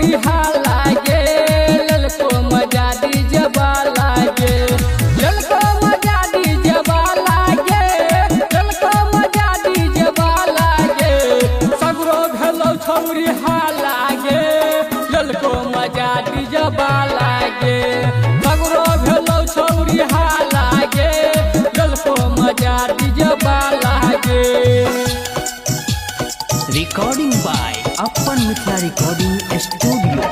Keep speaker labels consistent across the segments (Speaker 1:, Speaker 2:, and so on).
Speaker 1: छौरी हाला गे, ललको मजा डीजबा लागे, ललको मजा डीजबा लागे, ललको मजा डीजबा लागे। सगरो भेलौ छौरी हाला गे, ललको मजा डीजबा लागे, सगरो भेलौ छौरी हाला गे, ललको मजा डीजबा लागे।
Speaker 2: Recording by Appan Mithila Recording Studio.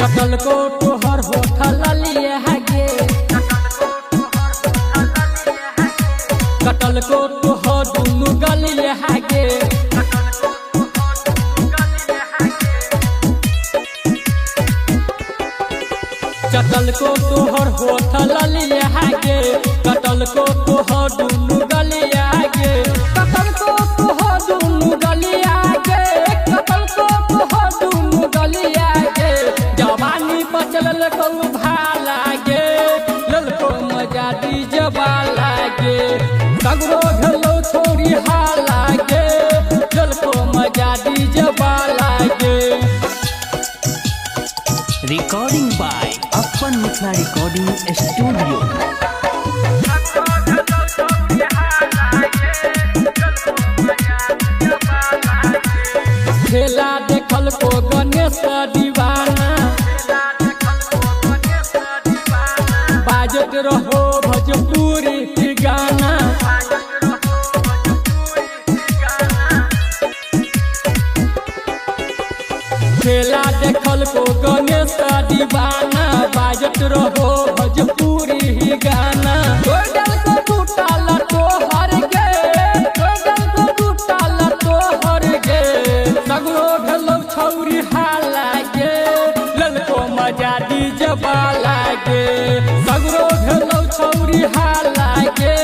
Speaker 1: कटल को तोहर होठल लिए गे, कटल को तोहर दुनू गलिए गे, चटल को तोहर होठल लिए गे, कटल को तोहर दुनू गलिया गे, कटल को तोहर दुनू गलिया गे, कटल को तोहर दुनू गलिया गे। जवानी पर चलल कौ भाला गे, ललको मजा डीजबा लागे, सगरो भेलौ छौरी हाला गे, ललको मजा डीजबा लागे।
Speaker 2: Recording by Appan Mithila Recording Studio.
Speaker 1: खेला देखल को गणेश दीवाना, बाजत रहो भोजपुरी की गाना, खेला देखल को गणेश दीवाना, बाजत रहो भोजपुरी ही गाना। गोडल को टूटा लटो हर गे, गोडल को टूटा लटो हर गे, सगरो भेलौ छौरी हाला गे, ललको मजा डीजबा लागे, सगरो भेलौ छौरी हाला गे,